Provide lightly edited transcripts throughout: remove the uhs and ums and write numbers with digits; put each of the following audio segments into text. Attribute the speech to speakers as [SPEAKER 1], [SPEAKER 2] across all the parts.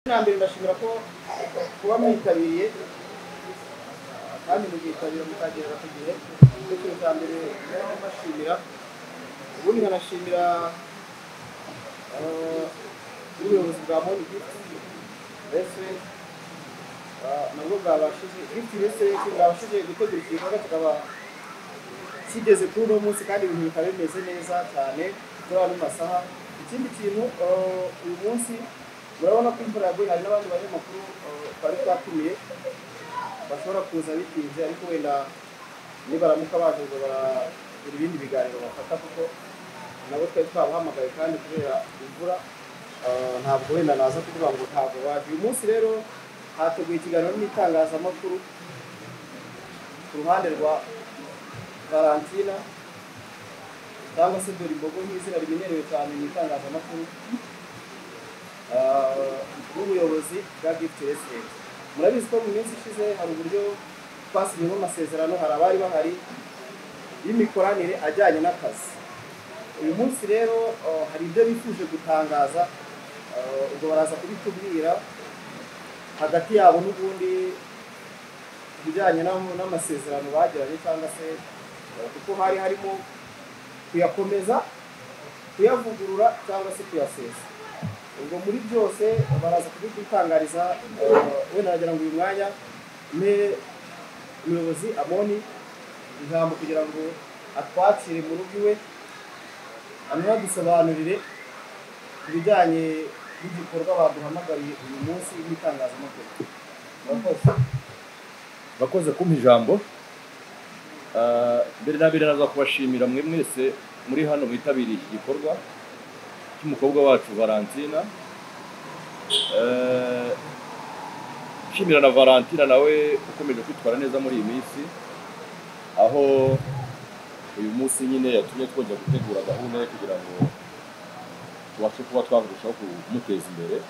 [SPEAKER 1] Mbere ndashimira ko kuba mwitabiriye kandi mukitabira mukagerera ku gihe. Nicyo kintu cya mbere mbashimira. Ubundi nkanashimira n'ubuyobozi bwa Amoni Gift Restaurant, nabwo bwabashije, Gift Restaurant bwabashije gutegura iki gikorwa kikaba kigeze kuri uno munsi, kandi ibintu bikaba bimeze neza cyane kuri ano masaha. Ikindi kintu, uyu munsi murabona ko imvura yaguye, hari n'abandi banyamakuru twari twatumiye bashobora kuza bitinze, ariko wenda nibaramuka baje ngo baragira ibindi biganiro bafata, kuko nabo twari twabahamagaye, kandi kubera imvura ntabwo wenda naza kuvuga ngo ntabwo baje. Uyu munsi rero hateguye ikiganiro n'itangazamakuru ku ruhande rwa Valentina cyangwa se Dorimbogo nk'izina rimenyerewe cyane mu itangazamakuru, n'ubuyobozi bwa Gift Restaurant. Murabizi ko mu minsi ishize hari uburyo twasinyemo amasezerano, hari abari bahari, y'imikoranire ajyanye n'akazi. Uyu munsi rero hari ibyo bifuje gutangaza, ubwo baraza kubitubwira hagati yabo n'ubundi ku bijyanye n'amasezerano bagiranye, cyangwa se kuko hari harimo kuyakomeza, kuyavugurura cyangwa se kuyasesa. Ubwo muri byose baraza kubidutangariza. Wenda nagira ngo uyu mwanya mpe umuyobozi Amoni ijambo kugira ngo atwakire mu rugo iwe, anadusobanurire ku bijyanye n'igikorwa baduhamagariye uyu munsi n'itangazamakuru. Murakoze.
[SPEAKER 2] Bakoze kumpa ijambo. Mbere na mbere naza kubashimira mwe mwese muri hano mwitabiriye iki gikorwa cy'umukobwa wacu Valentina. Nshimira na Valentina nawe ukomeje kwitwara neza muri iyi minsi, aho uyu munsi nyine yatumye twongera gutegura gahunda ye kugira ngo tubashe kuba twarushaho kumuteza imbere.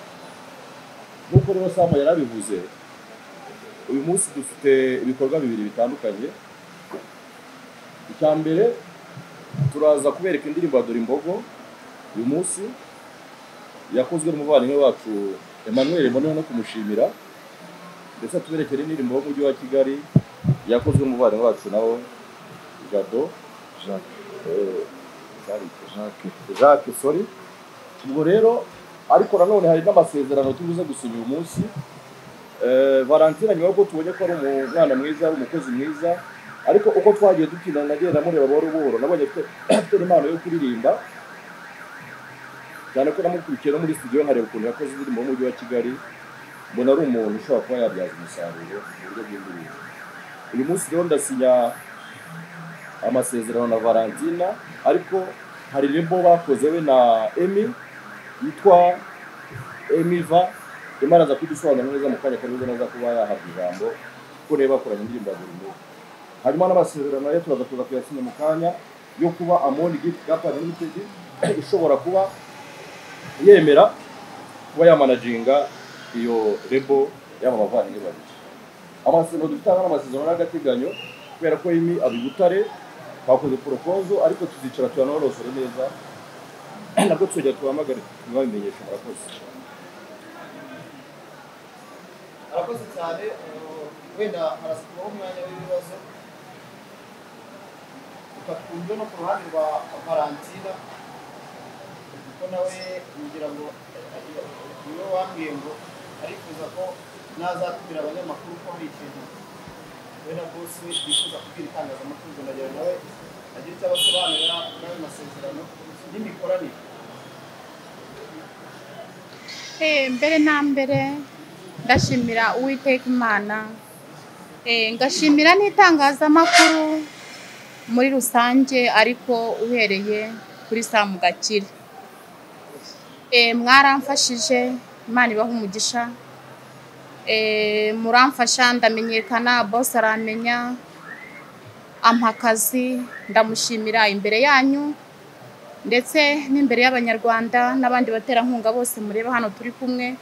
[SPEAKER 2] Nk'uko rero Samu yarabivuze, uyu munsi dufite ibikorwa bibiri bitandukanye. Icya mbere, turaza kubereka indirimbo ya Dorimbogo uyu munsi yakozwe n'umuvandimwe wacu Emmanuel, mboneho no kumushimira, ndetse tuberekere indirimbo y'umujyi wa Kigali yakozwe n'umuvandimwe wacu nawe Jado.
[SPEAKER 3] Jacques.
[SPEAKER 2] Jacques, Jacques, sorry. Ubwo rero ariko nanone hari n'amasezerano tubuze gusinya uyu munsi. Valentina, nyuma yuko tubonye ko ari umwana mwiza, ari umukozi mwiza, ariko uko twagiye dukina nagenda mureba buhoro buhoro, nabonye afite impano yo kuririmba cyane, ko namukurikiye no muri studio nkareba ukuntu yakoze indirimbo y'umujyi wa Kigali, mbona ari umuntu ushobora kuba yabyaza umusaruro mu buryo bw'indirimbo. Uyu munsi rero ndasinya amasezerano na Valentina, ariko hari label bakoze we na Emi yitwa Emiva. Emma araza kudusobanurira neza mu kanya kari neza kuba yahabwa ijambo, kuko reba bakoranye indirimbo ya Dorimbogo. Hanyuma n'amasezerano nayo turaza kuza kuyasinya mu kanya, yo kuba Amoni Gift Company Limited ishobora kuba yemera kuba yamanaginga iyo label y'aba bavandimwe babiri. Amasezerano dufite aha ni amasezerano y'agateganyo, kubera ko Emi aba i Butare, twakoze proposal, ariko tuzicara tuyanonosore neza, nabwo tuzongera tubahamagare tubabimenyesha. Murakoze.
[SPEAKER 1] Arakoze cyane. Wenda haraza kubaho umwanya w'ibibazo, reka twumve no ku ruhande rwa Valentina, kuko nawe ngira ngo niwe wambwiye ngo arifuza ko nazatumira abanyamakuru ko hari ikintu we na boss we bifuza kubwira itangazamakuru. Ngo ndagira nawe agire icyo abasobanurira kuri ayo masezerano n'imikoranire.
[SPEAKER 4] Mbere na mbere ndashimira Uwiteka Imana, ngashimira n'itangazamakuru muri rusange, ariko uhereye kuri Samu Gakire. Mwaramfashije, Imana ibaha umugisha. Muramfasha ndamenyekana, boss aramenya, ampa akazi, ndamushimira imbere yanyu ndetse n'imbere y'Abanyarwanda n'abandi baterankunga bose mureba hano turi kumwe.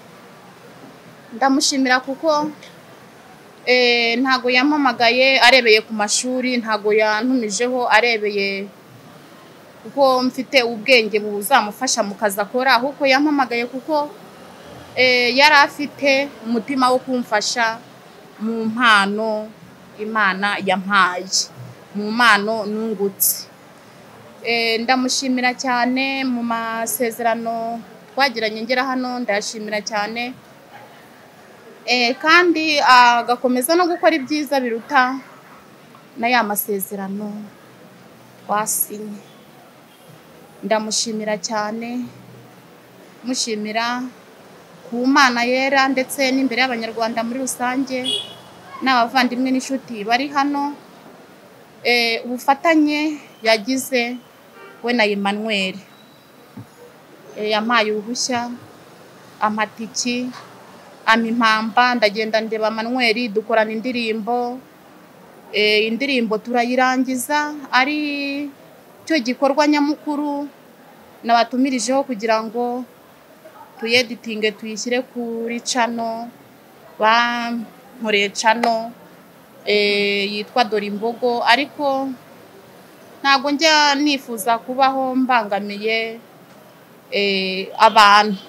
[SPEAKER 4] Ndamushimira kuko ntago yampamagaye arebeye ku mashuri, ntago yantumijeho arebeye kuko mfite ubwenge buzamufasha mu kazi akora, ahubwo yampamagaye kuko Yari afite umutima wo kumfasha mu mpano Imana yampaye, mu mpano nungutse. Ndamushimira cyane mu masezerano twagiranye ngera hano, ndayashimira cyane. Kandi agakomeza no gukora ibyiza biruta na ya masezerano twasinye. Ndamushimira cyane, mushimira ku Mana yera ndetse n'imbere y'Abanyarwanda muri rusange n'abavandimwe n'inshuti bari hano. Ubufatanye yagize we na Emmanuel, yampaye uruhushya, amatiki, ampa impamba, ndagenda ndeba Emmanuel, dukorana indirimbo. Indirimbo turayirangiza, ari cyo gikorwa nyamukuru nabatumirijeho kugira ngo tuyeditinge tuyishyire kuri channel bankoreye, channel yitwa Dore Imbogo. Ariko ntabwo njya nifuza kubaho mbangamiye abantu.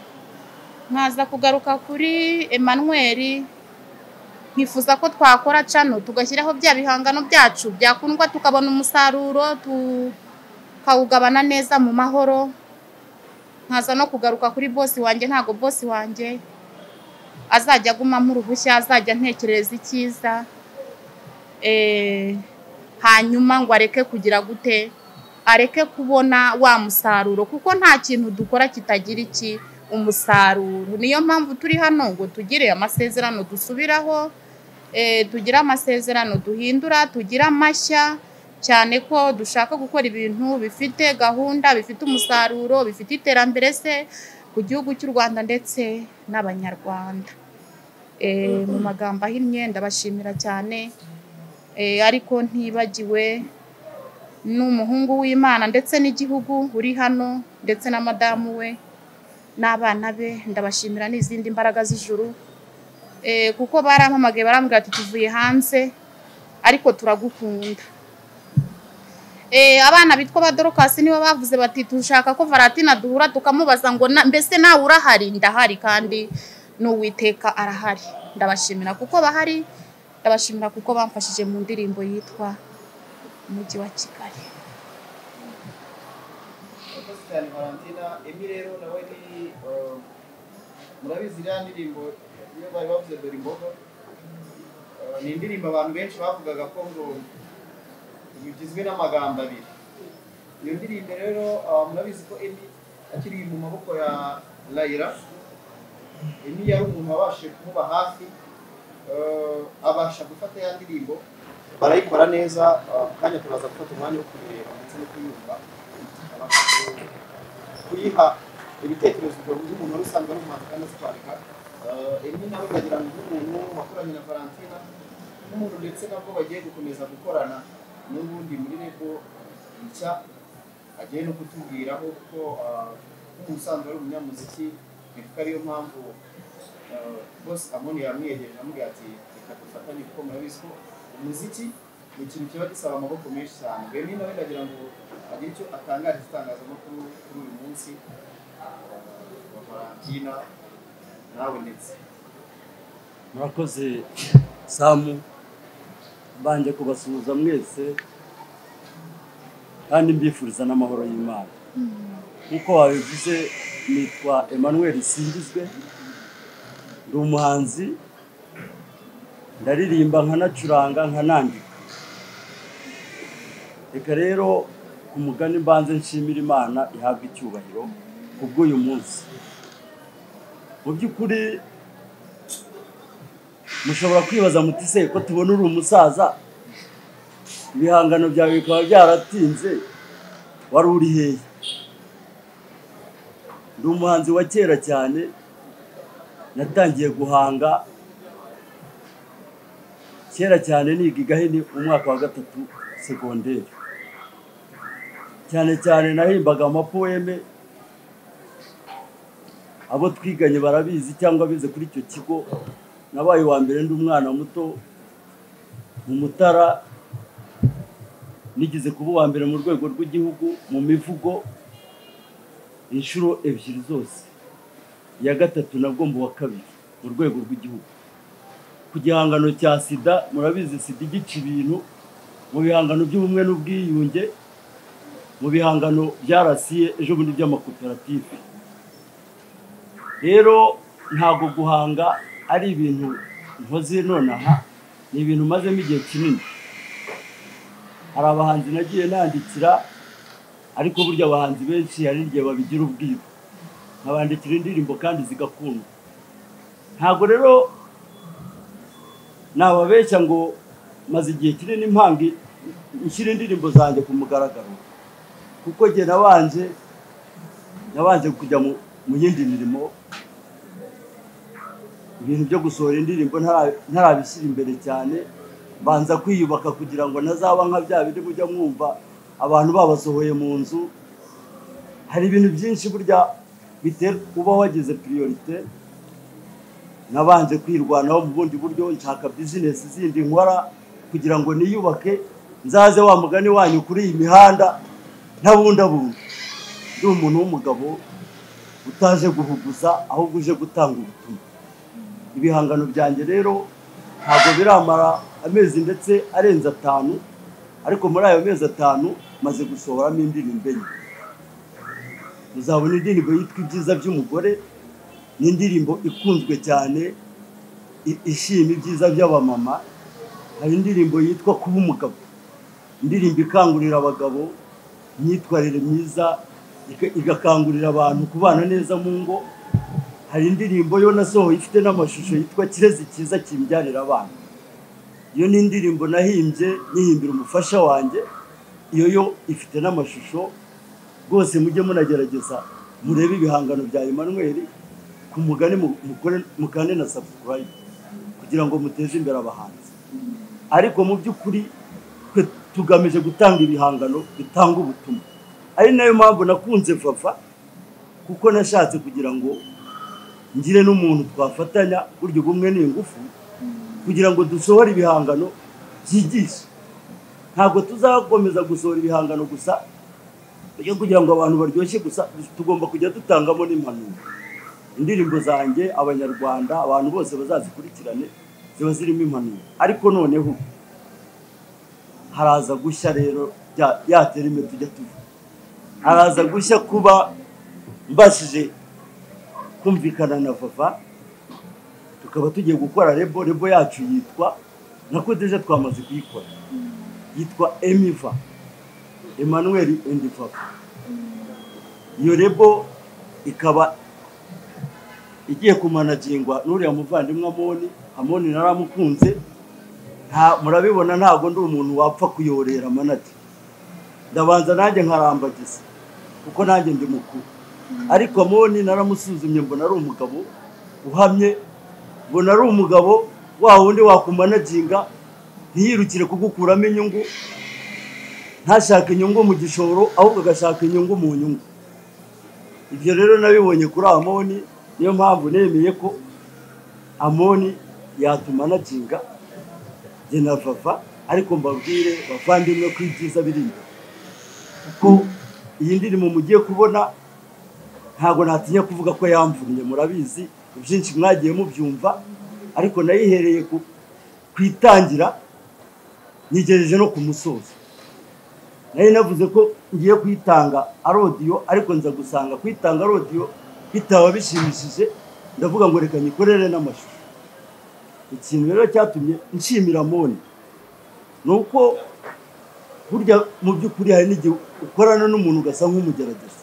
[SPEAKER 4] Nkaza kugaruka kuri Emmanuel, nkifuza ko twakora channel tugashyiraho bya bihangano byacu byakundwa, tukabona umusaruro tukawugabana neza mu mahoro. Nkaza no kugaruka kuri boss wanjye, ntago boss wanjye azajya agumamo uruhushya, azajya ntekereza icyiza, hanyuma ngo areke kugira gute, areke kubona wa musaruro, kuko nta kintu dukora kitagira iki umusaruro. Niyo mpamvu turi hano ngo tugire amasezerano dusubiraho, tugire amasezerano duhindura, tugire amashya, cyane ko dushaka gukora ibintu bifite gahunda, bifite umusaruro, bifite iterambere se ku gihugu cy'u Rwanda ndetse n'Abanyarwanda. Mu magambo ahinnye ndabashimira cyane, ariko ntibagiwe n'umuhungu w'Imana ndetse n'igihugu uri hano, ndetse na madamu we n'abana be. Ndabashimira n'izindi mbaraga z'ijuru, kuko barampamagaye barambwira ati tuvuye hanze ariko turagukunda. Abana bitwa ba Dorcas nibo bavuze bati tushaka ko Valentina duhura tukamubaza ngo mbese nawe urahari? Ndahari kandi n'Uwiteka arahari. Ndabashimira kuko bahari, ndabashimira kuko bamfashije mu ndirimbo yitwa Umujyi wa Kigali.
[SPEAKER 1] Murakoze cyane Valentina. Emmy rero nawe ni murabizi iriya ndirimbo iyo bari bavuze Dore Imbogo, ni indirimbo abantu benshi bavugaga ko ngo igizwe n'amagambo abiri. Iyo ndirimbo rero murabizi ko Emmy akiri mu maboko ya Layira, Emmy yari umuntu wabashije kumuba hafi, abasha gufata ya ndirimbo barayikora neza. Kanya turaza gufata umwanya wo kuyireba ndetse no kuyumva, abasha kuyiha ibitekerezo by'umuntu wari usanzwe ari umuhanzi kandi azi kwandika. Emmy nawe ndagira ngo nk'umuntu wakoranye na Valentina, nk'umuntu ndetse nabwo bagiye gukomeza gukorana n'ubundi muri label nshya, agiye no kutubwiraho kuko nk'umuntu usanzwe ari umunyamuziki, niko ariyo mpamvu Boss Amoni yamwiyegereje amubwira ati reka dufatanye, kuko murabizi ko umuziki ni ikintu kiba gisaba amaboko menshi cyane. Emmy nawe ndagira ngo agire icyo atangariza itangazamakuru kuri uyu munsi wa Valentina nawe ndetse.
[SPEAKER 3] Murakoze Samu, mbanje kubasuhuza mwese kandi mbifuriza n'amahoro y'Imana. Nkuko wabivuze nitwa Emmanuel Singizwe, ndi umuhanzi, ndaririmba nkanacuranga nkanandika. Reka rero ku mugani mbanze nshimira Imana ihabwa icyubahiro kubw'uyu munsi. Mu by'ukuri mushobora kwibaza muti se ko tubona uri umusaza, ibihangano byawe bikaba byaratinze, wari uri hehe? Ndi umuhanzi wa kera cyane, natangiye guhanga kera cyane niga i Gahini mu mwaka wa 3 segonderi. Cyane cyane nahimbaga amapoeme, abo twiganye barabizi cyangwa bize kuri icyo kigo. Nabaye wa mbere ndi umwana muto mu Mutara, nigeze kuba uwa mbere mu rwego rw'igihugu mu mivugo inshuro 2 zose. Iya gatatu nabwo mba uwa kabiri mu rwego rw'igihugu ku gihangano cya sida. Murabizi, sida igica ibintu mu bihangano by'ubumwe n'ubwiyunge, mu bihangano byarasiye ejo bundi by'amakoperative. Rero ntabwo guhanga ari ibintu nkoze nonaha, ni ibintu mazemo igihe kinini. Hari abahanzi nagiye nandikira, ariko burya abahanzi benshi hari igihe babigira ubwiru, nkabandikira indirimbo kandi zigakundwa. Ntabwo rero nababeshya ngo maze igihe kinini mpanga nshyira indirimbo zanjye ku mugaragaro, kuko njye nabanje kujya mu yindi mirimo. Ibintu byo gusohora indirimbo ntarabishyira imbere cyane, banza kwiyubaka kugira ngo ntazaba nka bya bindi mujya mwumva abantu babasohoye mu nzu. Hari ibintu byinshi burya bitera uba wagize priorité. Nabanje kwirwanaho mu bundi buryo, nshaka business zindi nkora kugira ngo niyubake, nzaze wa mugani wanyu kuri iyi mihanda ntabundabunda. Ndi umuntu w'umugabo utaje guhuguza, ahubwo uje gutanga ubutumwa. Ibihangano byanjye rero ntabwo biramara amezi ndetse arenze 5, ariko muri ayo mezi 5 maze gusohoramo indirimbo enye. Muzabona indirimbo yitwa Ibyiza by'umugore, ni indirimbo ikunzwe cyane ishima ibyiza by'abamama. Hari indirimbo yitwa Kuba umugabo, indirimbo ikangurira abagabo imyitwarire myiza, igakangurira abantu kubana neza mu ngo. Hari indirimbo yo nasohoye ifite n'amashusho yitwa Kirezi cyiza kimbyarira abana. Iyo ni indirimbo nahimbye nyihimbira umufasha wanjye, iyo yo ifite n'amashusho. Rwose mujye munagerageza murebe ibihangano bya Emmanuel ku mugani, mukande na subscribe kugira ngo muteze imbere abahanzi. Ariko mu by'ukuri twe tugamije gutanga ibihangano bitanga ubutumwa, ari nayo mpamvu nakunze Fafa, kuko nashatse kugira ngo ngire n'umuntu twafatanya, buryo bumwe ni ingufu, kugira ngo dusohore ibihangano byigisha. Ntabwo tuzakomeza gusohora ibihangano gusa byo kugira ngo abantu baryoshye gusa, tugomba kujya dutangamo n'impanuro. Indirimbo zanjye abanyarwanda, abantu bose bazazikurikirane, ziba zirimo impanuro. Ariko noneho haraza gushya rero yatera ime tujya tuva, haraza gushya kuba mbashije kumvikana na Fafa, tukaba tugiye gukora rebo yacu yitwa, nako deje twamaze kuyikora, yitwa Emiva, Emmanuel and Fafa. Iyo rebo ikaba igiye kumanagingwa n'uriya muvandimwe Amoni. Amoni naramukunze, murabibona ntabwo ndi umuntu wapfa kuyorera manager, ndabanza nanjye nkarambagiza kuko nanjye ndi mukuru. Ariko Amoni naramusuzumye mbona ari umugabo uhamye, mbona ari umugabo wa wundi wakumanaginga ntiyirukire kugukuramo inyungu, ntashake inyungu mu gishoro, ahubwo agashaka inyungu mu nyungu. Ibyo rero nabibonye kuri Amoni, niyo mpamvu nemeye ko Amoni yatumanaginga jye na Fafa. Ariko mbabwire bavandimwe ko ibyiza biri imbere, kuko iyi ndirimbo mugiye kubona ntabwo natinya kuvuga ko yamvunye. Murabizi byinshi mwagiye mubyumva, ariko nayihereye ku itangira nyigejeje no ku musozo. Nari navuze ko ngiye kuyitanga audio, ariko nza gusanga kuyitanga audio bitaba bishimishije, ndavuga ngo reka nyikorere n'amashusho. Ikintu rero cyatumye nshimira Amoni ni uko burya mu by'ukuri hari n'igihe ukorana n'umuntu ugasa nk'umugerageza.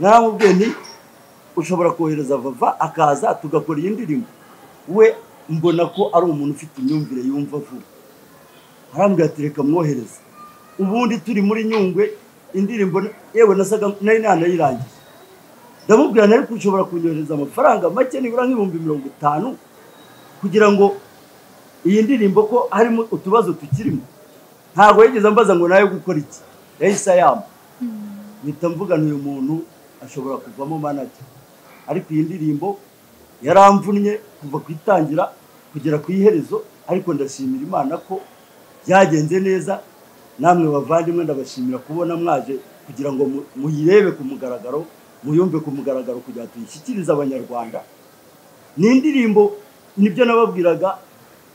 [SPEAKER 3] Naramubwiye nti ushobora kohereza Vava akaza tugakora iyi ndirimbo, we mbona ko ari umuntu ufite imyumvire yumva vuba. Arambwira ati reka mwohereze. Ubundi turi muri Nyungwe indirimbo yewe nasaga nari nanayirangije, ndamubwira nari ushobora kunyohereza amafaranga make nibura nk'ibihumbi 50 kugira ngo iyi ndirimbo ko harimo utubazo tukirimo. Ntabwo yigeze ambaza ngo nayo gukora iki, yahise ayampa. Mpita mvuga uyu muntu ashobora kuvamo manager. Ariko iyi ndirimbo yaramvunnye kuva ku itangira kugera ku iherezo, ariko ndashimira Imana ko byagenze neza. Namwe bavandimwe ndabashimira kubona mwaje kugira ngo muyirebe ku mugaragaro. Muyumve ku mugaragaro kugira ngo tuyishyikirize Abanyarwanda. Ni indirimbo, nibyo nababwiraga,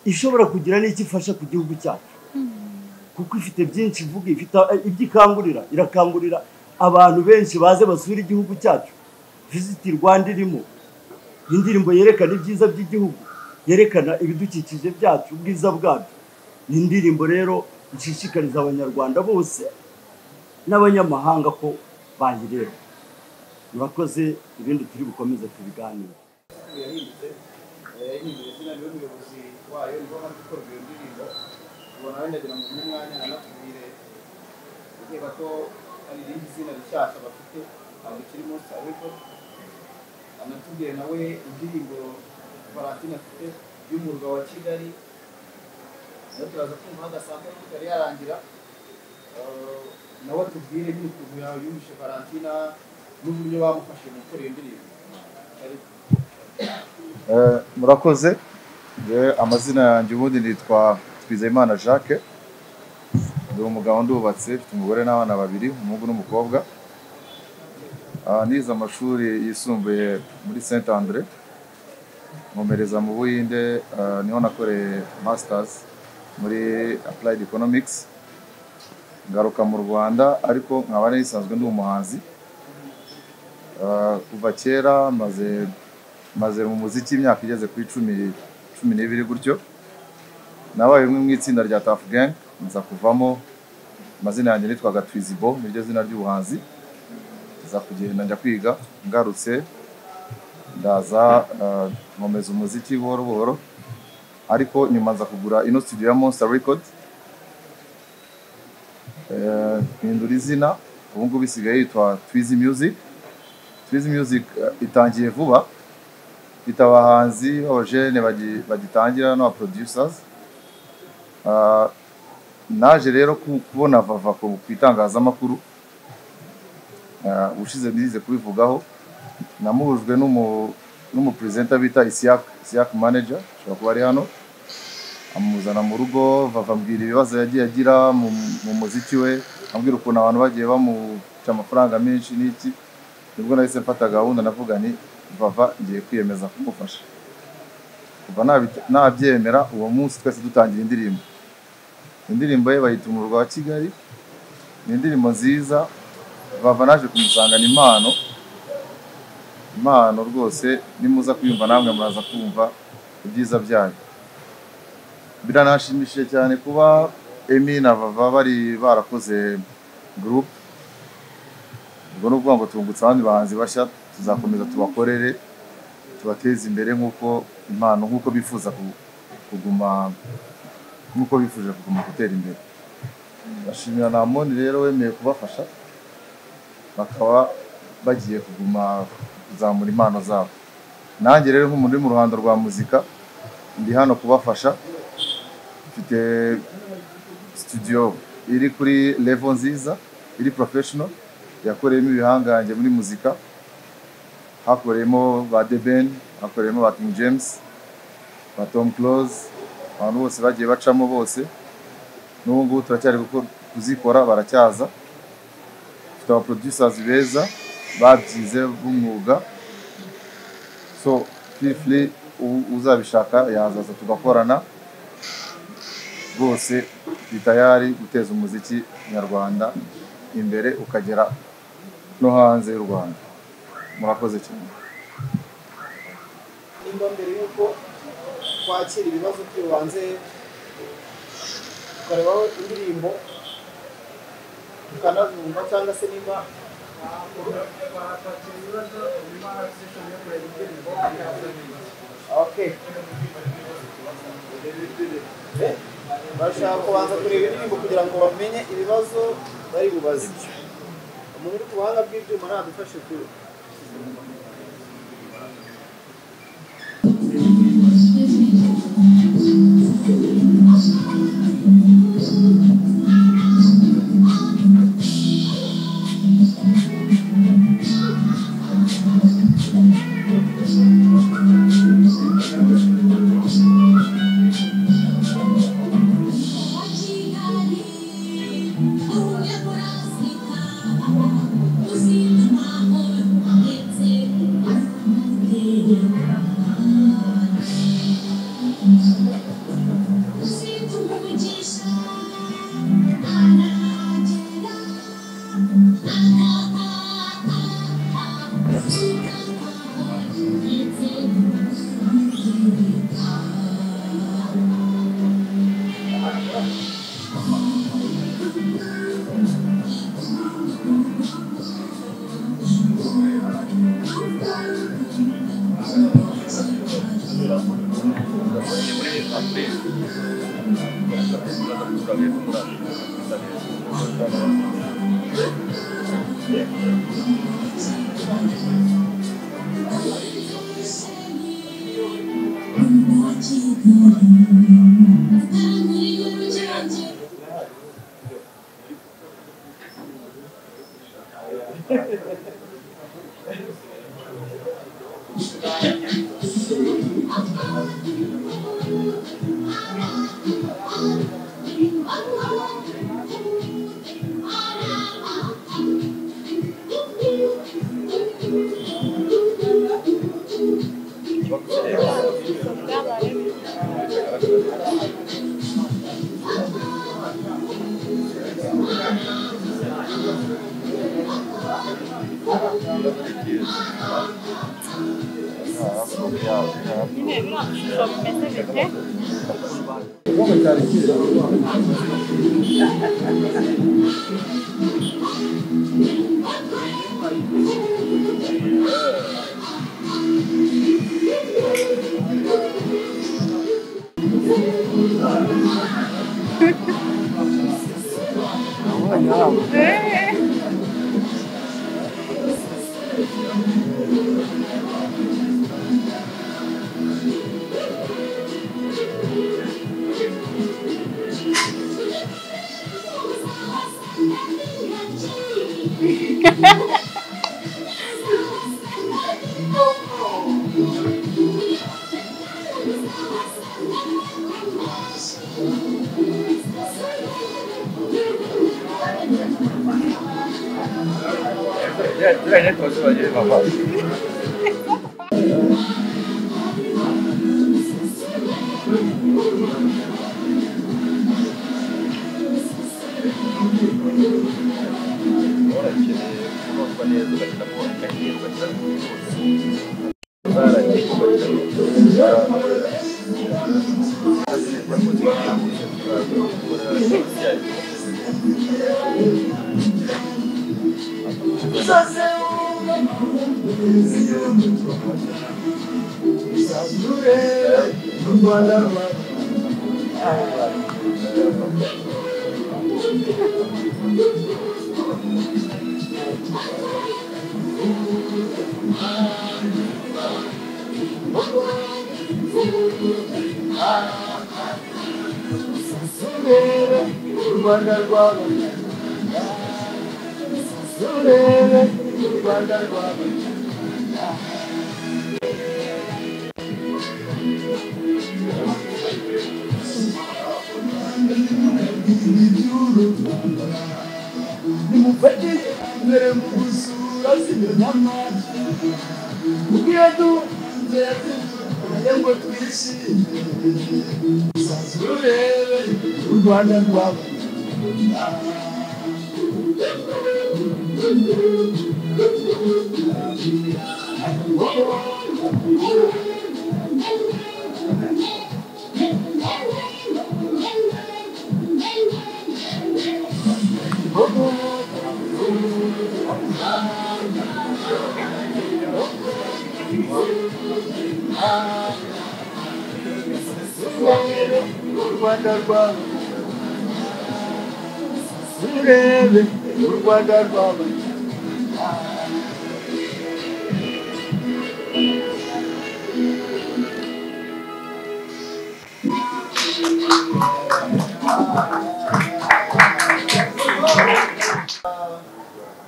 [SPEAKER 3] ishobora kugira n'icyo ifasha ku gihugu cyacu, kuko ifite byinshi ivuga, ifite ibyo ikangurira, irakangurira abantu benshi baze basura igihugu cyacu. Visit Rwanda irimo indirimbo yerekana ibyiza by'igihugu, yerekana ibidukikije byacu, ubwiza bwabyo. Ni indirimbo rero nshishikariza Abanyarwanda bose n'abanyamahanga ko bayireba. Murakoze, ibindi turi bukomeze tubiganire.
[SPEAKER 1] Yahindutse, yahinduye izina, niwe muyobozi wayo, niwe wamaze gukorwa iyo ndirimbo. Ubona wenda agira ngo umuhe umwanya anatubwire, ureba ko ari irindi zina rishyashya bafite, ntabwo ikiri Monster Record. Anatubwire nawe indirimbo Valentine afite y'umurwa wa Kigali, nayo turaza kumva agasambu itari yarangira. Nawe atubwire nyine ukuntu yumvishe Valentina n'uburyo bamufashije mu gukora iyo ndirimbo.
[SPEAKER 5] Murakoze. Amazina yanjye ubundi nitwa Twizeyimana Jacques, ndi umugabo, ndubatse, mfite umugore n'abana babiri, umuhungu n'umukobwa. Nize amashuri yisumbuye muri Saint Andre, nkomereza mu Buhinde, niho nakoreye masters muri Applied Economics, ngaruka mu Rwanda, ariko nkaba narisanzwe ndi umuhanzi kuva kera. Maze mu muziki imyaka igeze kuri 12 gutyo. Nabaye umwe mu itsinda rya Tuff Gang, nza kuvamo. Amazina yanjye nitwaga Twizibo, niryo zina ry'ubuhanzi. Nza kugenda njya kwiga, ngarutse ndaza nkomeza umuziki buhoro buhoro, ariko nyuma nza kugura ino studio ya Monster Record, mpindura izina, ubu ngubu isigaye yitwa Twizy Music. Twizy Music itangiye vuba, ifite abahanzi b'abajene bagitangira n'aba producers. Naje rero kubona Vava ku itangazamakuru, ubushize nize kubivugaho, namuhujwe n'umupresenter bita Isiak, Isiak manager, ashobora kuba ari hano, amuzana mu rugo. Vava ambwira ibibazo yagiye agira mu muziki we, ambwira ukuntu abantu bagiye bamuca amafaranga menshi n'iki. Nibwo nahise mfata gahunda, navuga nti Vava ngiye kwiyemeza kumufasha. Kuva nabyemera uwo munsi twese dutangira indirimbo. Indirimbo ye bayita Umurwa wa Kigali, ni indirimbo nziza. Vava naje kumusangana impano rwose, nimuza kuyumva namwe muraza kumva ibyiza byayo. Biranashimishije cyane kuba Emmy na Vava bari barakoze group. Ubwo ni ukuvuga ngo tungutse abandi bahanzi bashya, tuzakomeza tubakorere, tubateze imbere nk'uko impano, nk'uko bifuza kuguma, nk'uko bifuje kuguma gutera imbere. Bashimira na Amoni rero wemeye kubafasha, bakaba bagiye kuguma kuzamura impano zabo. Nanjye rero nk'umuntu uri mu ruhando rwa muzika, ndi hano kubafasha. Mfite studio iri kuri level nziza, iri professional, yakoreyemo ibihangange muri muzika, hakoreyemo ba The Ben, hakoreyemo ba King James, ba Tom Close, abantu bose bagiye bacamo bose. N'ubu ngubu turacyari kuzikora, baracyaza. Dufite aba producers beza babyize b'umwuga, so feel free, uzabishaka yazaza tugakorana rwose. Ndi tayari guteza umuziki nyarwanda imbere ukagera no hanze y'u Rwanda. Murakoze cyane.
[SPEAKER 1] Nimba mbere y'uko twakira ibibazo tubanze tukarebaho indirimbo tukanazumva, cyangwa se nimba okay, bashaka kubanza kureba indirimbo kugira ngo bamenye ibibazo bari bubaze. Umuntu uri ku buhanga bw'ibyuma nadufashe kure.
[SPEAKER 6] Thank you.
[SPEAKER 2] Muri april turaza guhura hepfo muri Amerika bisa neza.
[SPEAKER 4] Nyine biriya bishusho bimeze bite?
[SPEAKER 2] Urakeneye kunozwa neza ugashyiramo ikayi ugashyiramo zaragiye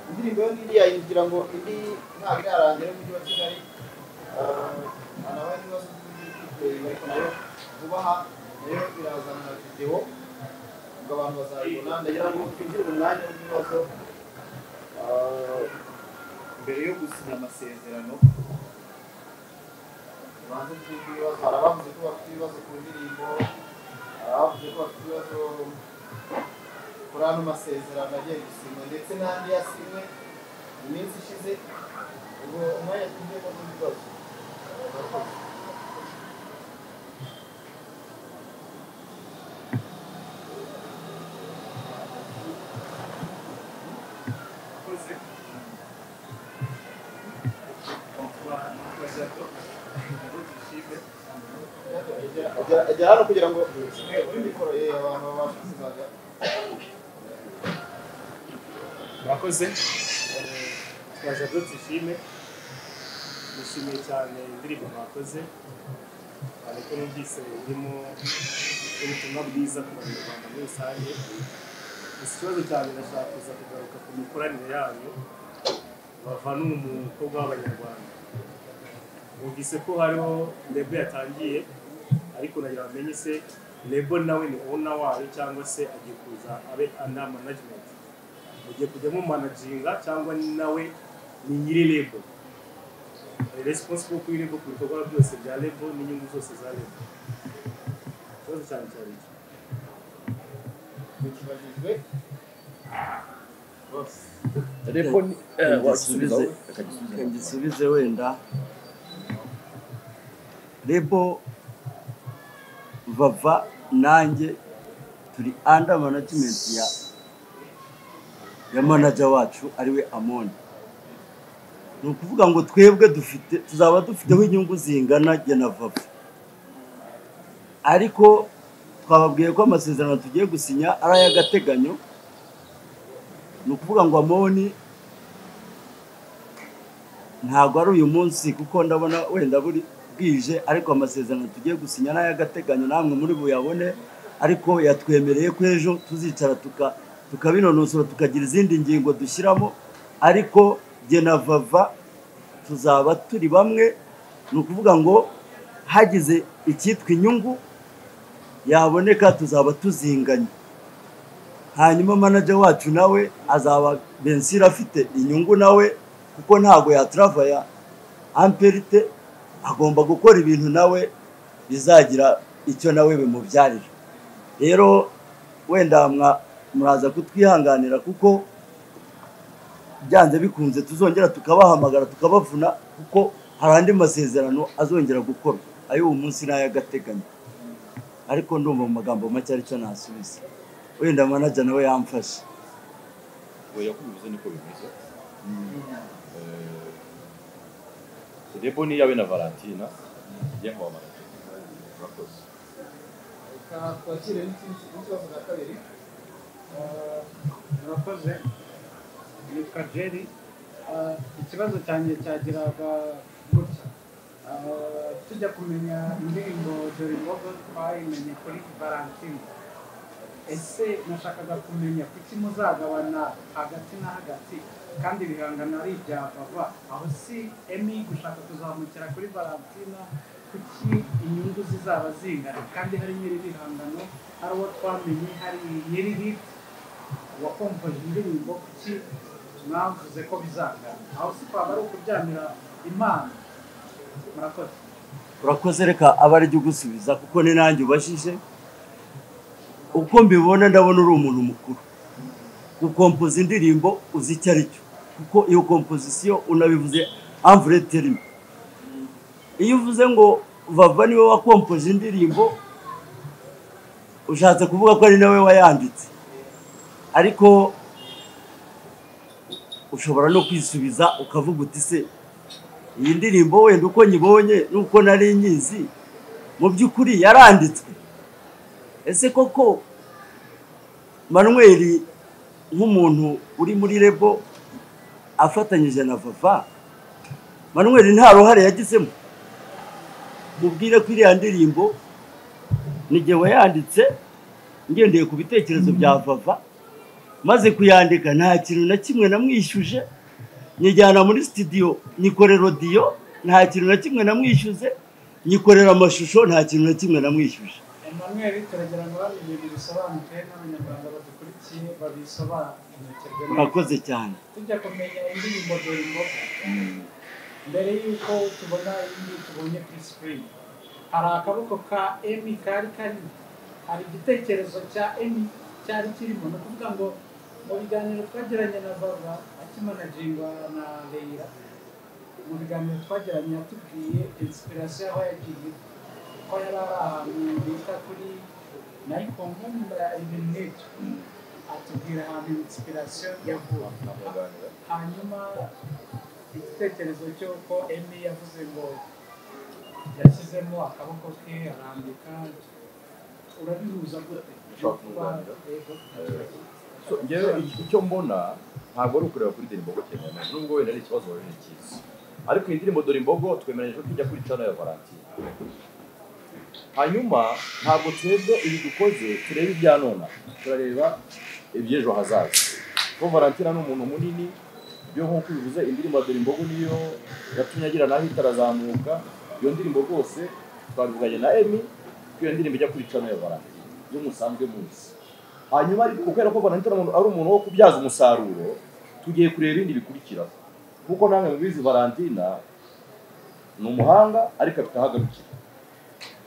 [SPEAKER 1] Indirimbo yo n'iriya ngira ngo indi ntabwo irarangira y'umujyi wa Kigali, nawe n'ibibazo by'ubwikorezi, ariko nayo vuba aha nayo irazana na videwo, ubwo abantu bazayibona. Ndagira ngo twinjire mu mwanya w'ibibazo mbere yo gusinya amasezerano, tubanze twumve ibibazo. Hari abavuze ko bafite ibibazo ku ndirimbo, hari abavuze ko bafite ibibazo kuri ano masezerano agiye gusinywa ndetse n'andi yasinywe mu minsi ishize. Ubwo umwanya twinjiyemo n'ibibazo. Murakoze.
[SPEAKER 6] Murakoze. Nitwa Jado, Jado Dushime.
[SPEAKER 1] Egera hano kugira ngo mikoro abantu babashe kuzaza.
[SPEAKER 6] Murakoze. Twaje dushime. Nishimiye cyane indirimbo mwakoze. Ariko numvise irimo ubutumwa bwiza ku banyarwanda muri rusange. Ikibazo cyane ndashaka kuza kugaruka ku mikoranire yanyu bava n'umukobwa w'abanyarwanda. Numvise ko hariho label yatangiye, ariko nagira bamenye se label nawe ni owner wayo cyangwa se agiye kuza abe under management. Mugiye kujya mu managinga cyangwa nawe ni nyiri label. Ari responsible kuri label ku bikorwa byose bya label n'inyungu zose za label. Ikibazo cyane cyari iki.
[SPEAKER 1] Bikibajijwe bose.
[SPEAKER 2] Label wasubiza
[SPEAKER 3] ngisubize wenda. Label Vava nanjye turi under management ya manager wacu ariwe Amoni. Ni ukuvuga ngo twebwe dufite tuzaba dufiteho inyungu zingana jye na Vava, ariko twababwiye ko amasezerano tugiye gusinya ari ay'agateganyo. Ni ukuvuga ngo Amoni ntabwo ari uyu munsi kuko ndabona wenda buri bwije, ariko amasezerano tugiye gusinya n'ay'agateganyo namwe muri buyabone, ariko yatwemereye ko ejo tuzicara tukabinonosora tukagira izindi ngingo dushyiramo, ariko jye na Vava tuzaba turi bamwe. Ni ukuvuga ngo hagize icyitwa inyungu yaboneka tuzaba tuzinganye, hanyuma manager wacu nawe azaba Bensira afite inyungu nawe, kuko ntago yatravaya amperite, agomba gukora ibintu nawe bizagira icyo nawe bimubyarira. Rero wenda muraza kutwihanganira kuko byanze bikunze tuzongera tukabahamagara tukabavuna, kuko hari andi masezerano azongera gukorwa ayo uwo munsi n'ay'agateganyo. Ariko ndumva mu magambo make aricyo nasubiza, wenda manager nawe yamfashe.
[SPEAKER 2] Oya kubivuze niko bimeze. Label ni yawe na Valentina njye nkaba manager. Murakoze.
[SPEAKER 1] Reka twakire n'ikibazo cya kabiri.
[SPEAKER 7] Murakoze. Nitwa Jerry. Ikibazo cyanjye cyagiraga gutya. Tujya kumenya indirimbo Dore Imbogo twayimenye kuri Valentine. Ese nashakaga kumenya kuki muzagabana hagati na hagati kandi ibihangano ari ibya Vava? Aho si Emmy gushaka kuzamukira kuri Valentina, kuki inyungu zizaba zingana kandi hari nyiri ibihangano, hari uwo twamenye, hari nyiri hit wakompoje indirimbo, kuki mwavuze ko bizangana? Aho si kwaba ari ukuryamira Imana? Murakoze.
[SPEAKER 3] Urakoze, reka aba ari gusubiza kuko ni nanjye ubashije. Uko mbibona ndabona uri umuntu mukuru. Gukompoza indirimbo uzi icyo ari cyo, kuko iyo composition unabivuze en vrai terme. Iyo uvuze ngo Vava niwe wakompoje indirimbo, ushatse kuvuga ko ari nawe wayanditse, ariko ushobora no kwisubiza ukavuga uti se iyi ndirimbo wenda uko nyibonye nuko nari nyizi mu by'ukuri yaranditswe. Ese koko Manuel nk'umuntu uri muri label afatanyije na Vava, Manuel nta ruhare yagizemo? Mubwire ko iriya ndirimbo nijye wayanditse ngendeye ku bitekerezo bya Vava, maze kuyandika nta kintu na kimwe namwishyuje, nyijyana muri studio nyikorera audio nta kintu na kimwe namwishyuze, nyikorera amashusho nta kintu na kimwe namwishyuje.
[SPEAKER 7] Emmanuel, turagira ngo ibintu bisobanuke n'abanyarwanda badukurikiye babisobanukirwe.
[SPEAKER 3] Murakoze cyane.
[SPEAKER 7] Tujya kumenya indirimbo Dore Imbogo, mbere y'uko tubona indi tubonye kuri screen, hari akaboko ka Emmy kari karimo, hari igitekerezo cya Emmy cyari kirimo. Ni ukuvuga ngo mu biganiro twagiranye na Vava akimanagingwa na Leila, mu biganiro twagiranye yatubwiye inspiration aho yagiye, ko yari ari ahantu bita kuri Nayikongo ibintu nk'ibyo, atubwira ahantu inspiration yavuye. Hanyuma igitekerezo cy'uko Emmy yavuze ngo Yashyizemo akaboko ke arandika, urabihuza gute?
[SPEAKER 2] Ushobora kumwunganira? So, njyewe icyo mbona ntabwo ari ukureba kuri Dore Imbogo cyane, nubwo wenda ari ikibazo wari cyiza, ariko iyi ndirimbo Dore Imbogo twemeranyije ko ijya kuri channel ya Valentine. Hanyuma ntabwo twebwe ibi dukoze tureba ibya nona, turareba iby'ejo hazaza. Kuko Valentina ni umuntu munini, byo nk'uko bivuze indirimbo ya Dore Imbogo niyo yatumye agira naho itarazamuka. Iyo ndirimbo rwose twabivuganye na Emmy ko iyo ndirimbo ijya kuri channel ya Valentine yo musanzwe muzi. Hanyuma ariko kubera ko Valentine ari umuntu wo kubyaza umusaruro, tugiye kureba ibindi bikurikira, kuko namwe mubizi Valentina ni umuhanga ariko afite aho agarukira.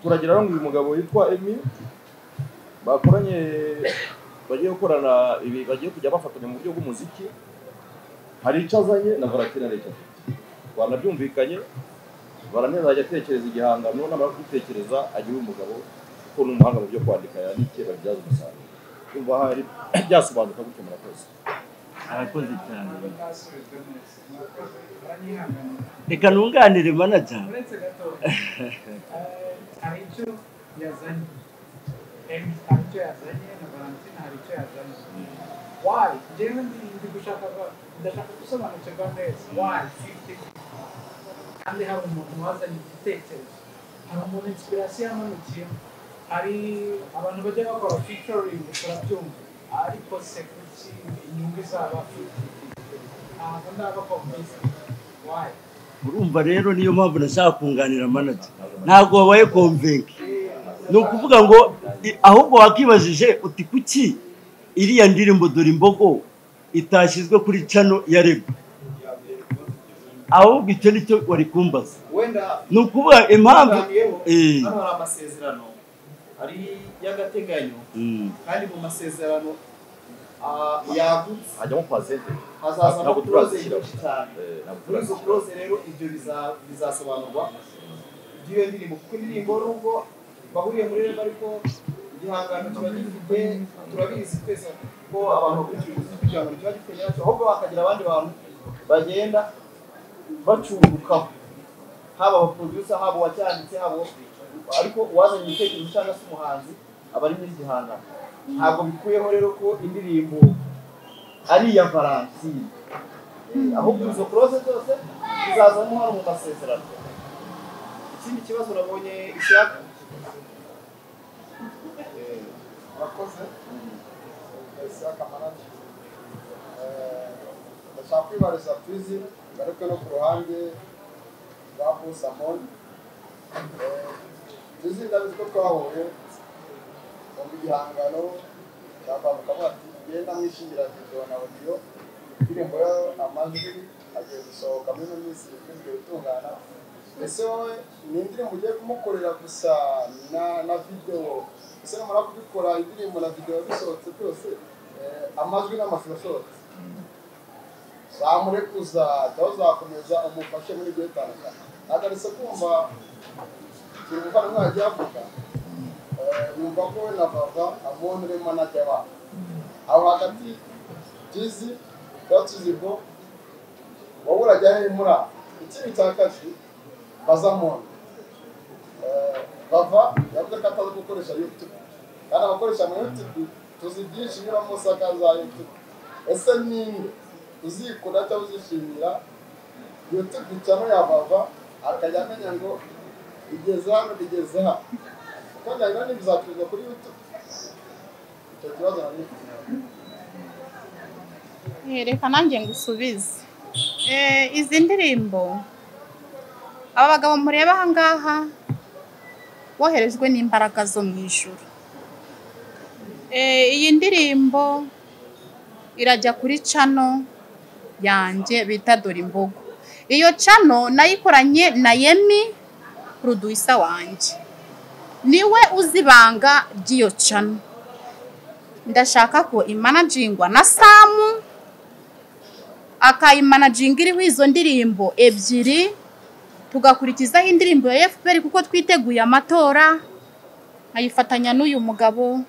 [SPEAKER 2] Turagira ngo uyu mugabo witwa Emmy bakoranye, bagiye gukorana ibi, bagiye kujya bafatanya mu buryo bw'umuziki, hari icyo azanye na Valentina hari icyo afite, twanabyumvikanye. Valentina azajya atekereza igihangano, namara kugitekereza agira umugabo kuko ni umuhanga mu byo kwandika, yandike babibyaze umusaruro. Kumva hari byasobanuka gutyo. Murakoze.
[SPEAKER 3] Arakoze cyane.
[SPEAKER 7] Ntabwo ntasubijwe neza. Murakoze, muranyihanganira.
[SPEAKER 3] Reka nunganire manager.
[SPEAKER 7] Uretse gato, hari icyo yazanye Emmy, hari icyo yazanye na Valentine, hari icyo yazanye. Why? Njyewe ndi gushaka, ndashaka gusobanukirwa neza why 50, kandi hari umuntu wazanye igitekerezo, hari umuntu inspiration yamanukiyemo, hari abantu bajya bakora featuring turabyumva, ariko se kuki inyungu izaba 50? Ntabwo ndaba convinced why.
[SPEAKER 3] Urumva rero niyo mpamvu nashaka kunganira manager, ntabwo wabaye convinced. Ni ukuvuga ngo ahubwo wakibajije uti kuki iriya ndirimbo Dore Imbogo itashyizwe kuri channel ya REB? Ahubwo icyo nicyo wari kumbaza.
[SPEAKER 1] Wenda
[SPEAKER 3] Ni ukuvuga impamvu
[SPEAKER 1] tuganiyeho, hano hari amasezerano ari y'agateganyo, kandi mu masezerano yagutse
[SPEAKER 2] hajyamo percentage,
[SPEAKER 1] hazazamo
[SPEAKER 2] ntabwo
[SPEAKER 1] clause
[SPEAKER 2] turazishyiraho.
[SPEAKER 1] nyinshi cyane.
[SPEAKER 2] Ntabwo
[SPEAKER 1] Muri izo
[SPEAKER 2] turazishyiraho.
[SPEAKER 1] clause rero ibyo bizasobanurwa by'iyo ndirimbo, kuko indirimbo nubwo bahuriye muri REB ariko igihangano kiba gifite, turabizi twese ko abantu bakurikira umuziki, igihangano kiba gifite nyiracyo, ahubwo hakagira abandi bantu bagenda bacungukaho, haba abaproducer, haba uwacyanditse, haba ariko uwazanye igitekerezo cyangwa se umuhanzi aba ari nyir'igihangano. Ntabwo bikuyeho rero ko indirimbo ari iya Valentine, ahubwo izo clause zose zizazamo hano mu masezerano. Ikindi kibazo nabonye ishyaka.
[SPEAKER 8] Murakoze. Isaka manager, ndashaka kwibariza Twizy, ngaruke no ku ruhande rwa Busamon. Twizy, ndabizi ko twahuye mu gihangano cya Babuka, ati ngenda mwishingira video na audio, indirimbo yo amajwi agiye gusohoka muri ino minsi iri gutungana. Ese wowe ni indirimbo ugiye kumukorera gusa na video? Ese numara kubikora indirimbo na video bisohotse byose, amajwi n'amashusho asohotse, zamurekuza cyangwa uzakomeza umufashe muri ibyo bitandukanye? Nagarutse kumva turi umuvandimwe yagiye avuga, numva ko we na Bava abona uri manager wabo aho hagati. Tuzi tuba tuzi ko wowe urajya hehe muri aho? Ikindi cya kabiri bazamona, Bava yavuze ko atazi gukoresha YouTube, kandi abakoresha ama YouTube tuzi byinshi binyuramo saka za YouTube. Ese ninde uzikunda cyangwa uzishimira YouTube channel ya Bava, akajya amenya ngo igeze hano, igeze hano, kuko njyana ntibizacuruzwa kuri YouTube? Icyo kibazo nari mfite.
[SPEAKER 4] Reka nanjye ngusubize. Izi ndirimbo aba bagabo mureba aha ngaha boherejwe n'imbaraga zo mu ijuru. Iyi ndirimbo irajya kuri channel yanjye bita Dore Imbogo. Iyo channel nayikoranye na Yemi, producer wanjye, niwe uzi ibanga ry'iyo channel. Ndashaka ko imanagingwa na Samu, akayimanaginga iriho izo ndirimbo ebyiri, tugakurikizaho indirimbo ya FPR kuko twiteguye amatora, nkayifatanya n'uyu mugabo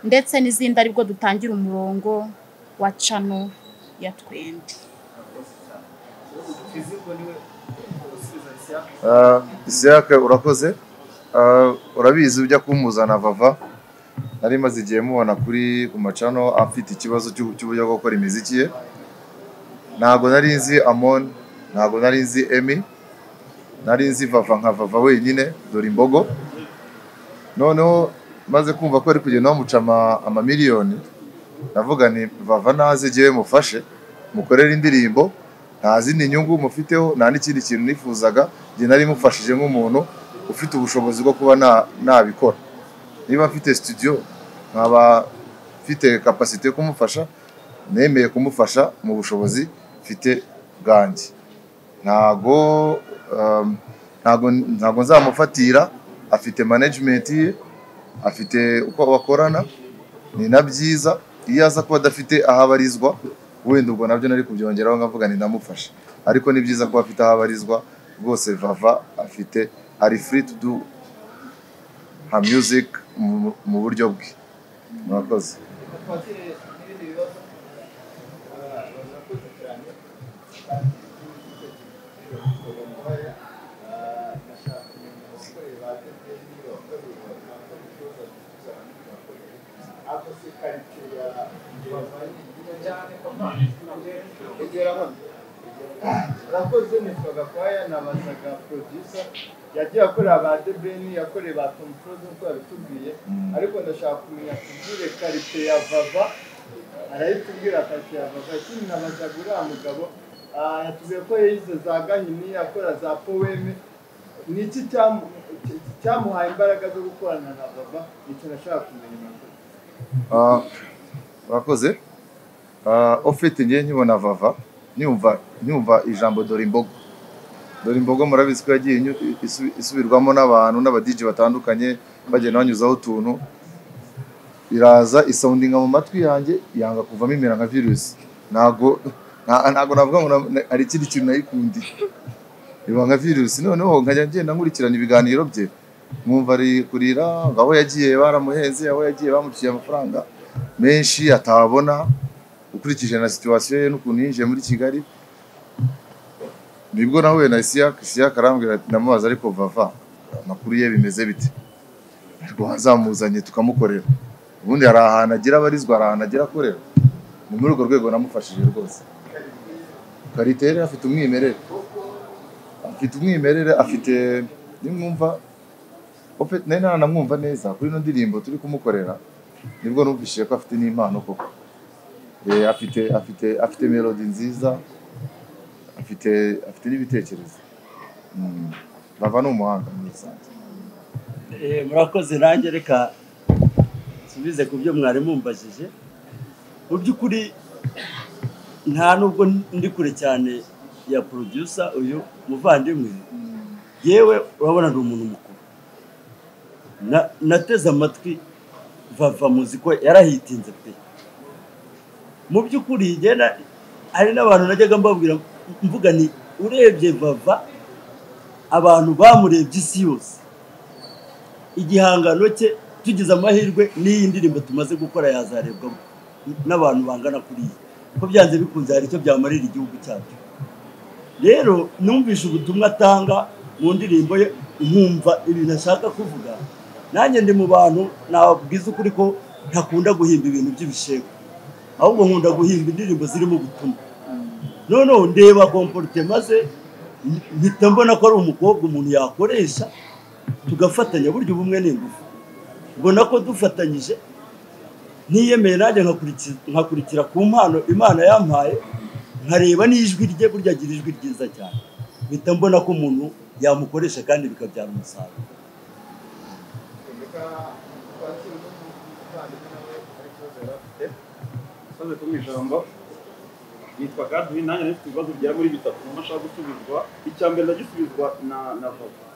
[SPEAKER 4] ndetse n'izindi, aribwo dutangira umurongo wa channel ya twembi.
[SPEAKER 1] Fiziko niwe usubiza.
[SPEAKER 5] Isiyaka urakoze. Urabizi ujya kumuzana Vava nari maze igihe mubona kuri ku macano afite ikibazo cy'uburyo bwo gukora imiziki ye. Ntago nari nzi Amon, ntago nari nzi Emmy, nari nzi Vava nka Vava wenyine dore imbogo. Noneho maze kumva ko ari kugenda bamuca amamiliyoni, ndavuga nti Vava naze jyewe mufashe mukorere indirimbo, nta zindi nyungu mufiteho, nta n'ikindi kintu nifuzaga, njye nari mufashije nk'umuntu ufite ubushobozi bwo kuba nabikora. Niba mfite studio nkaba mfite capacité yo kumufasha, nemeye kumufasha mu bushobozi mfite bwanjye. Ntago nzamufatira, afite management ye, afite uko bakorana, ni na byiza. Iyo aza kuba adafite aho abarizwa wenda ubwo nabyo nari kubyongeraho nkavuga ni ndamufasha, ariko ni byiza kuba afite aho abarizwa rwose. Vava afite, ari free to do her music mu buryo bwe. Murakoze.
[SPEAKER 8] Urakoze. Nitwa Gakwaya, nabazaga producer yagiye akorera ba The Ben, yakoreye ba Tom Close nk'uko yabitubwiye, ariko ndashaka kumenya tubwire karite ya Vava, arayitubwira karite ya Vava. Ikindi nabazaga uriya mugabo yatubwiye ko yize za Gahini, akora za poeme, ni iki cyamuhaye imbaraga zo gukorana na Vava? Nicyo nashaka kumenya.
[SPEAKER 5] Urakoze. Ofite ngiye nkibona Vava nyumva ijambo dore imbogo. Dore imbogo murabizi ko yagiye isubirwamo n'abantu n'aba DJ batandukanye bagenda banyuzaho utuntu, iraza isoundinga mu matwi yanjye yanga kuvamo imera nka virus. Ntago navuga ngo hari ikindi kintu nayikundiye, iba nka virus. Noneho nkajya ngenda nkurikirana ibiganiro bye, mwumva ari kurira ngo aho yagiye baramuhenze, aho yagiye bamuciye amafaranga menshi atabona, ukurikije na situation ye n'ukuntu yinjiye muri Kigali. Nibwo nahuye na Isiyaka arambwira, ndamubaza ariko Vava amakuru ye bimeze bite, ariko wazamuzanye tukamukorera. Ubundi hari ahantu agira abarizwa, hari ahantu agira akorera. Ni muri urwo rwego namufashije rwose. Karitere afite umwimerere, afite nimwumva nari naranamwumva neza kuri ino ndirimbo turi kumukorera, nibwo numvishije ko afite n'impano koko. Afite melody nziza, afite n'ibitekerezo. Vava ni umuhanga muri rusange.
[SPEAKER 3] Murakoze. Nanjye reka nsubize ku byo mwari mumbajije. Mu by'ukuri nta nubwo ndi kure cyane ya producer uyu muvandimwe, yewe urabona ndi umuntu mukuru, nateze amatwi Vava muzi ko yarahitinze pe. Mu by'ukuri hari n'abantu najyaga mbabwira mvuga ni urebye Vava abantu bamurebye isi yose, igihangano cye tugize amahirwe n'iyi ndirimbo tumaze gukora yazarebwa n'abantu bangana kuriya, ko byanze bikunze hari icyo byamarira igihugu cyacu. Rero numvishe ubutumwa atanga mu ndirimbo ye, nkumva ibintu ashaka kuvuga. Nanjye ndi mu bantu nabwiza ukuri ko ntakunda guhimba ibintu by'ibishego, ahubwo nkunda guhimba indirimbo zirimo ubutumwa. Noneho ndeba comportement ze, mpita mbona ko ari umukobwa umuntu yakoresha tugafatanya, burya ubumwe ni ingufu. Mbona ko dufatanyije, niyemeye nanjye nkakurikira ku mpano Imana yampaye, nkareba n'ijwi rye, burya agira ijwi ryiza cyane. Mpita mbona ko umuntu yamukoresha kandi bikabyara umusaruro.
[SPEAKER 9] Ijambo nitwa Gadwin, nanjye nafite ibibazo bigera muri bitatu numva nshaka gusubizwa. Icya mbere ndagisubizwa na Vava.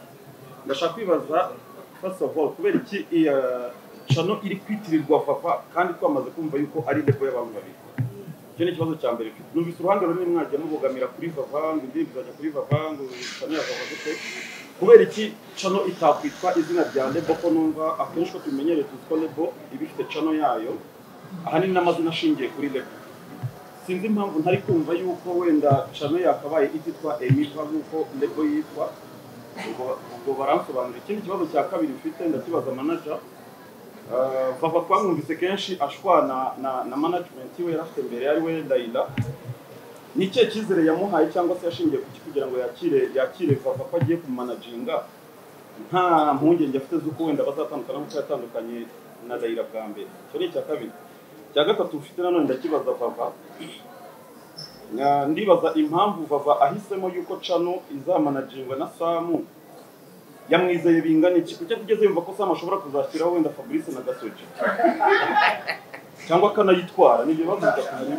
[SPEAKER 9] Ndashaka kwibaza first of all kubera iki channel iri kwitirirwa Vava kandi twamaze kumva yuko ari label y'abantu babiri. Icyo ni ikibazo cya mbere. Numvise uruhande runini mwagiye mubogamira kuri Vava, ngo indirimbo izajya kuri Vava, ngo channel ya Vava gute. Kubera iki channel itakwitwa izina rya label, ko numva akenshi ko tumenyereye tuzi ko label iba ifite channel yayo, ahanini n'amazina ashingiye kuri label. Sinzi impamvu ntari kumva yuko wenda channel yakabaye ititwa Emiva nk'uko label yitwa, Ubwo baransobanurira. Ikindi kibazo cya kabiri mfite ndakibaza manager. Vava twamwumvise kenshi ashwana na management we yarafite mbere, ari we Ndayida. Ni ikihe cyizere yamuhaye cyangwa se yashingiye kuki kugira ngo yakire Vava ko agiye kumanaginga nta mpungenge afite z'uko wenda bazatandukana nk'uko yatandukanye na Ndayira bwa mbere? Icyo ni icya kabiri. Icya gatatu mfite nanone ndakibaza Vava. Ndibaza impamvu Vava ahisemo yuko Chano izamanagingwa na Samu. Yamwizeye bingana iki? Kuki atigeze yumva ko Samu ashobora kuzashyiraho wenda Fabrice na Gasogi cyangwa akanayitwara? Ni ibibazo bidakomeye.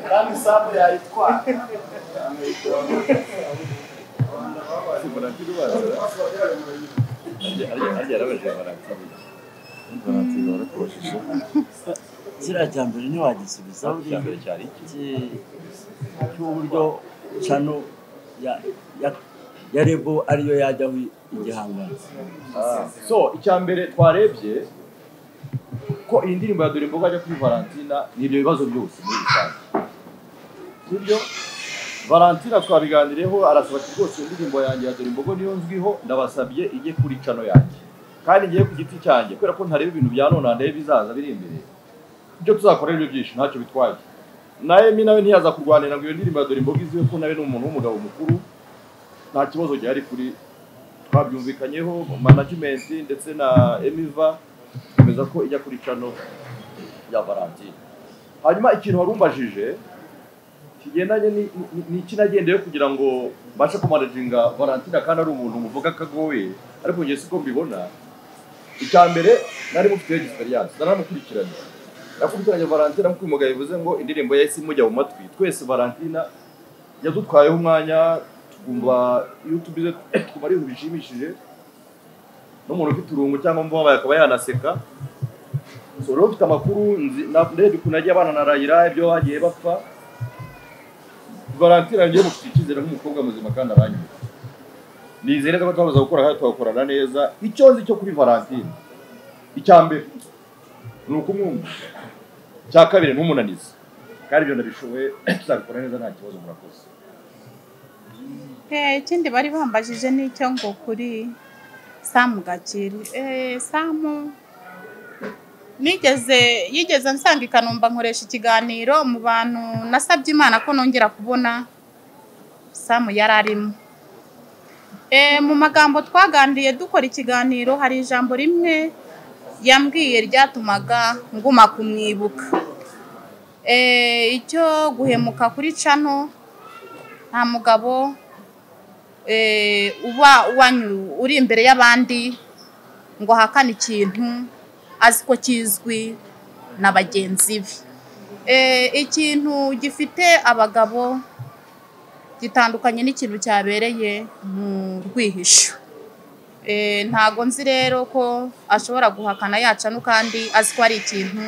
[SPEAKER 8] Kandi Samu yayitwara.
[SPEAKER 3] Kiriya cya mbere ntiwagisubiza cy'uburyo Chano ya Rebo ariyo yajyaho igihangano.
[SPEAKER 2] So icya mbere twarebye ko iyi ndirimbo ya Dore Imbogo ajya kuri Valentina ni ibyo bibazo byose muri rusange. Sibyo? Valentina twabiganireho arasaba ati rwose indirimbo yanjye ya Dore Imbogo niyo nzwiho, ndabasabye ijye kuri Chano yanjye. Kandi ngiye ku giti cyanjye kubera ko ntareba ibintu bya none ndebe bizaza biri imbere. Ibyo tuzakora rero byinshi ntacyo bitwaye. Na Emi nawe ntiyaza kurwanira ngo iyo ndirimbo ya Dore Imbogo iziwe ko nawe ni umuntu w'umugabo mukuru, nta kibazo gihari kuri twabyumvikanyeho management ndetse na Emiva twemeza ko ijya kuri Chano ya Valentine. Hanyuma ikintu warumbajije kigendanye ni iki nagendeye kugira ngo mbashe kumanaginga Valentina kandi ari umuntu muvuga kagoye, ariko ngiye siko mbibona. Icya mbere nari mufite experience, naramukurikiranye. Nakurikiranye Valentina nk'uko umugabo bivuze ngo indirimbo yahise imujya mu matwi. Twese Valentina yadutwayeho umwanya, tugumva YouTube ze twumva ari ibintu bishimishije, n'umuntu ufite urungu cyangwa mbabaye akaba yanaseka. So rero mfite amakuru ndebye ukuntu yagiye abana na Rayira, ibyo bagiye bapfa. Valentina ngiye mufite icyizere nk'umukobwa muzima kandi aranyura. Nizere ko twabaza gukora kandi tugakorana neza. Icyo nzi cyo kuri Valentina, icya mbere ni ukumwumva, icya kabiri ntumunanize, kandi ibyo ndabishoboye tuzabikora neza nta kibazo. Murakoze.
[SPEAKER 4] Ikindi bari bambajije n'icyo ngo kuri Samu Gakire. Samu yigeze nsanga i Kanombe nkoresha ikiganiro mu bantu nasabye Imana ko nongera kubona Samu yari arimo. Mu magambo twaganiriye dukora ikiganiro hari ijambo rimwe yambwiye ryatumaga nguma kumwibuka. Icyo guhemuka kuri Chano, nta mugabo uba uri imbere y'abandi ngo ahakane ikintu azi ko kizwi na bagenzi be. Ikintu gifite abagabo gitandukanye n'ikintu cyabereye mu rwihisho. Ntago nzi rero ko ashobora guhakana yacano kandi azi ko ari ikintu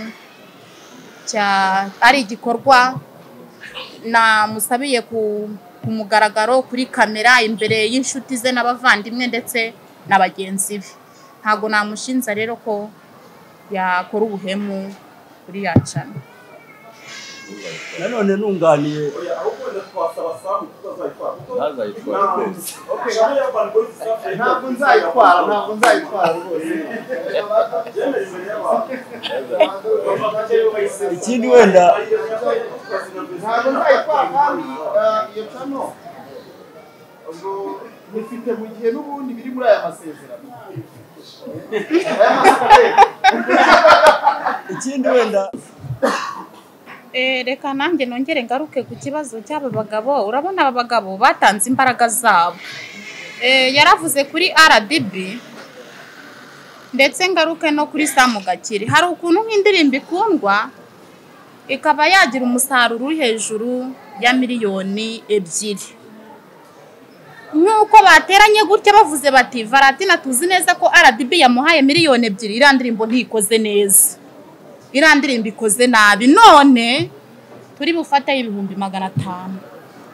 [SPEAKER 4] ari igikorwa namusabiye ku mugaragaro kuri kamera imbere y'inshuti ze n'abavandimwe ndetse na bagenzi be. Ntago namushinza rero ko yakora ubuhemu kuri yacano.
[SPEAKER 3] Nanone nunganiye
[SPEAKER 1] ntabwo nzayitwara, ntabwo nzayitwara rwose.
[SPEAKER 3] Ikindi wenda
[SPEAKER 1] ntabwo nzayitwara kandi iyo Chano ubwo nifite mu gihe n'ubundi biri muri aya masezerano.
[SPEAKER 3] Ikindi wenda
[SPEAKER 4] Reka nanjye nongere ngaruke ku kibazo cy'aba bagabo. Urabona aba bagabo batanze imbaraga zabo. Yaravuze kuri RDB ndetse ngaruke no kuri Samu Gakire. Hari ukuntu nk'indirimbo ikundwa ikaba yagira umusaruro uri hejuru ya 2 miliyoni. Nk'uko bateranye gutya bavuze bati Valentina tuzi neza ko RDB yamuhaye 2 miliyoni, iriya ndirimbo ntikoze neza, iriya ndirimbo ikoze nabi, none turi bufate 500,000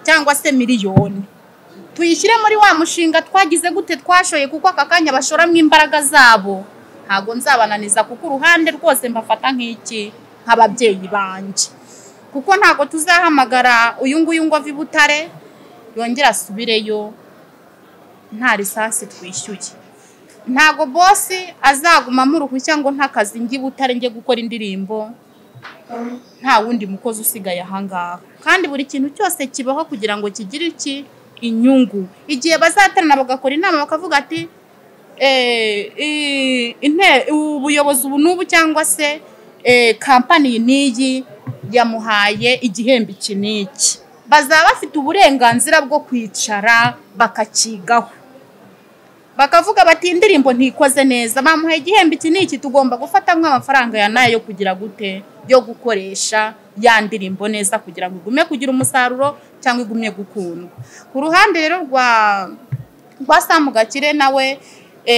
[SPEAKER 4] cyangwa se miliyoni tuyishyire muri wa mushinga twagize gute twashoye, kuko aka kanya bashoramo imbaraga zabo. Ntago nzabananiza kuko uruhande rwose mbafata nk'iki nk'ababyeyi banje. Kuko ntago tuzahamagara uyu nguyu ngo ave i Butare yongera asubireyo nta lisansi twishyuye. Ntago bosi azagumamo uruhushya ngo nta kazi njye i Butare njye gukora indirimbo, nta wundi mukozi usigaye ahangaha. Kandi buri kintu cyose kibaho kugira ngo kigire iki inyungu. Igihe bazaterana bagakora inama bakavuga ati ubuyobozi ubu n'ubu cyangwa se kampani n'iyi yamuhaye igihembo iki n'iki, bazaba bafite uburenganzira bwo kwicara bakakigaho, bakavuga bati indirimbo ntikoze neza, bamuhaye igihembo iki n'iki, tugomba gufatamwe amafaranga ya nayo yo kugira gute, yo gukoresha ya ndirimbo neza kugira ngo igume kugira umusaruro cyangwa igumye gukundwa. Ku ruhande rero rwa Sam Gakire nawe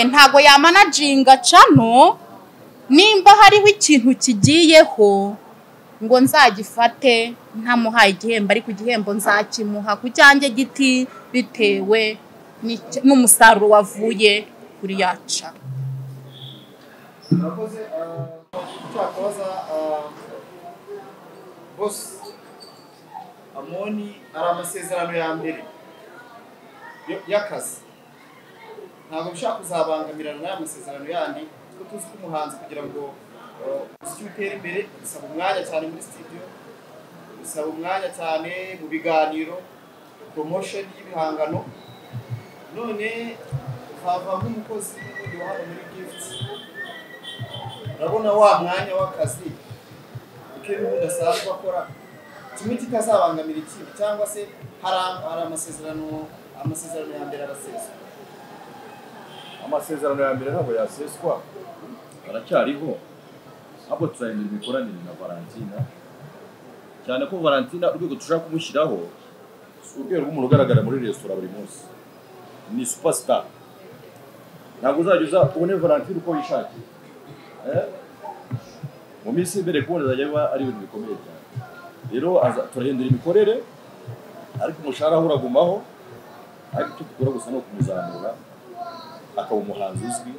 [SPEAKER 4] ntago yamanaginga cano, nimba hariho ikintu kigiyeho ngo nzagifate ntamuhaye igihembo, ariko igihembo nzakimuha ku cyanjye giti bitewe n'umusaruro wavuye kuri yaca.
[SPEAKER 1] Murakoze. Cyakoza boss Amoni ari amasezerano ya mbere y'akazi, ntabwo bishaka kuzabangamirana n'aya masezerano yandi, kuko tuzi ko umuhanzi kugira ngo umuziki utere imbere bisaba umwanya cyane muri studio, bisaba umwanya cyane mu biganiro, promotion y'ibihangano. None vava nk'umukozi n'ubundi wa hano muri Gift, urabona wa mwanya w'akazi uko n'ubundi asanzwe akora, kimwe kitazabangamira ikindi, cyangwa se hari amasezerano ya mbere araseswa.
[SPEAKER 2] Amasezerano ya mbere ntabwo yaseswa, aracyariho, ahubwo tuzahindura imikoranire na Valentina, cyane ko Valentina urwego dushaka kumushyiraho si urwego rw'umuntu ugaragara muri resitora buri munsi, ni superstar. Ntabwo uzajya uza ubone Valentina uko wishakiye. Mu minsi imbere kubona azajya biba ari ibintu bikomeye cyane. Rero turahindura imikorere, ariko umushahara uragumaho, ariko icyo dukora gusa ni ukumuzamura akaba umuhanzi uzwi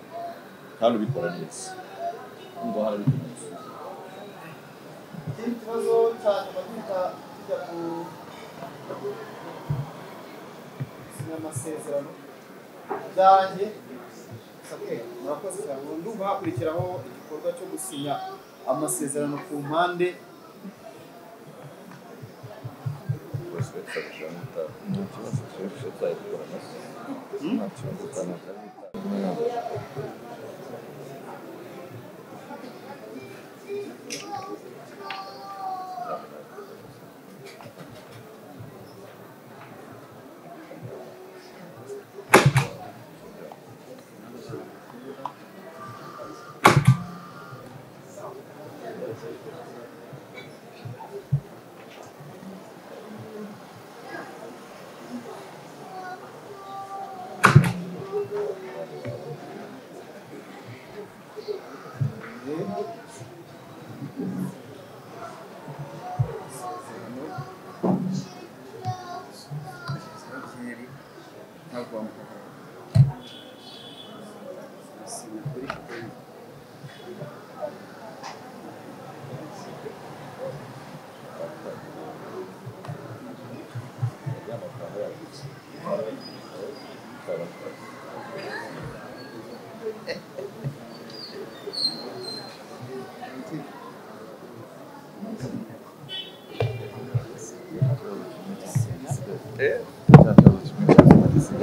[SPEAKER 2] kandi ubikora neza. Ndumva hari ibimenyetso.
[SPEAKER 1] Ikindi kibazo cya nyuma duhita tujya ku gusinya amasezerano byanjye. Murakoze cyane. Ndumva hakurikiraho igikorwa cyo gusinya amasezerano ku mpande.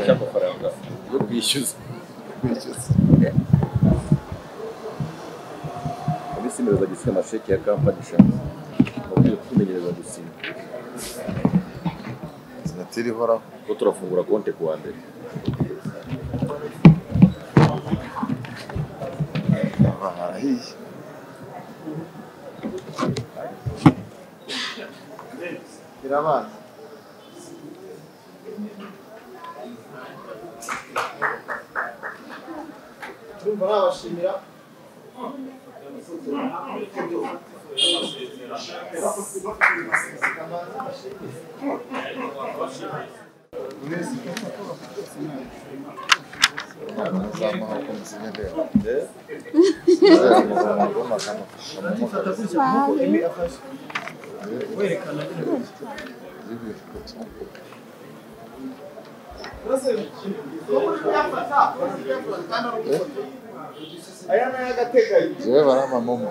[SPEAKER 2] Amafaranga yo kwishyuza abisimereza gisinya amasheki ya kampani eshanu bakwiye kwimenyereza gusinya
[SPEAKER 5] sinatiri ihoraho
[SPEAKER 2] ko turafungura konti ku wa mbere.
[SPEAKER 5] Harahiye
[SPEAKER 1] birabaye. Ndumva nabashimira. Werekana aya ni ay'agateganyo.
[SPEAKER 5] Jewe barampa momo,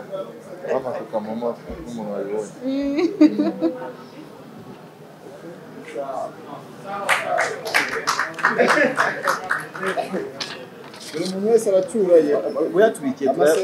[SPEAKER 5] barampa kukamomo nk'umuntu wabibonye.
[SPEAKER 1] Buri muntu wese aracyuraye
[SPEAKER 2] Uyatubikiye.
[SPEAKER 1] Amasezerano.